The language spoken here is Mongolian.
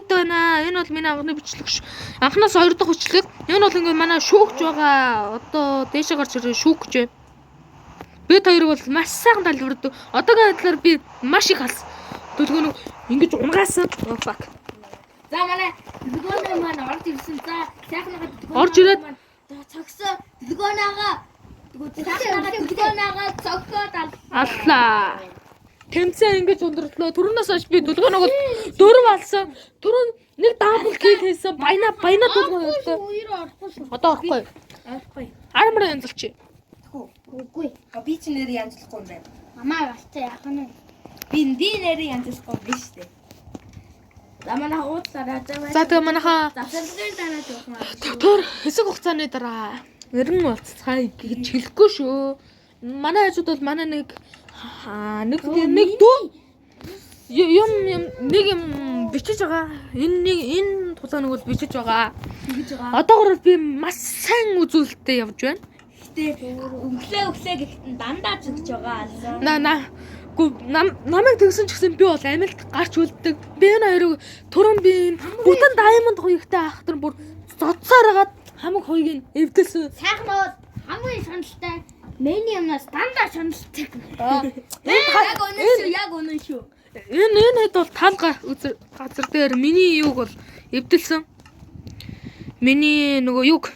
итгэлтэй байна. Энэ бол миний анхны бичлэг ш. Анхнаас хоёр дахь бичлэг. Энэ бол ингээд манай шүүгч байгаа. Одоо дээшээ гарч ирээ шүүгч байна. Бид хоёр бол маш сайхан тайлбардаг. Одоогийн байдлаар би маш их алс. Төлгөө ингэж унгаасан. Oh, fuck. За, манай дэлгөөнөө маань орж ирсэн. За, сайхнагаа дэлгөөнөө Орж ирээд цогсоо дэлгөөнөөгөө сайхнагаа дэлгөөнөөгөө цогцоод ал. Аллаа. Тэмцээн ингэж өндөрлөө. Түрүүнээс хойш би дүлгөөнөг бол дөрөв алсан. Түрүүн нэг double kill хийсэн. Баяна баяна дүлгөөн хэлсэн. Үер орохгүй шүү. Одоо орохгүй. Орохгүй. Armor янзалчих. Үгүй. А, би чи нэрээ янзлахгүй юм байна. Мамаа болтой яах нь вэ? Би нэрээ янзлахгүй юм биш үү? За, манай хуудлаараа за. За, тэгээ манайхаа Завсарлагын дараа жоохон аа. тэр хэсэг хугацааны дараа эрен уулзцгаая гэж хэлэхгүй шүү. Манай хажууд бол манай нэг нэг нэг дүү юм юм нэг юм бичиж байгаа. Энэ нэг энэ тулааныг бол бичиж байгаа. Тэгэж байгаа. Одоогор бол би маш сайн үзүүлэлттэй явж байна. Гэтэ өглөө өглөө гэхэд дандаа зүгж байгаа алсан. На на гү намайг тэгсэн ч гэсэн би бол амилт гарч үлддэг. Би энэ хоёрыг түрүүн би энэ бүтэн diamond хуягтай ахтар бүр зодсоор хагаад хамаг хуйг нь эвдэлсэн. Сайхан бол хамгийн сонирхолтой. Миний юмнаас дандаа сонирхолтой. Энэ Яг үнэн шүү, яг үнэн шүү. энэ хэд бол тал газар дээр миний юуг бол эвдэлсэн. Миний нөгөө юг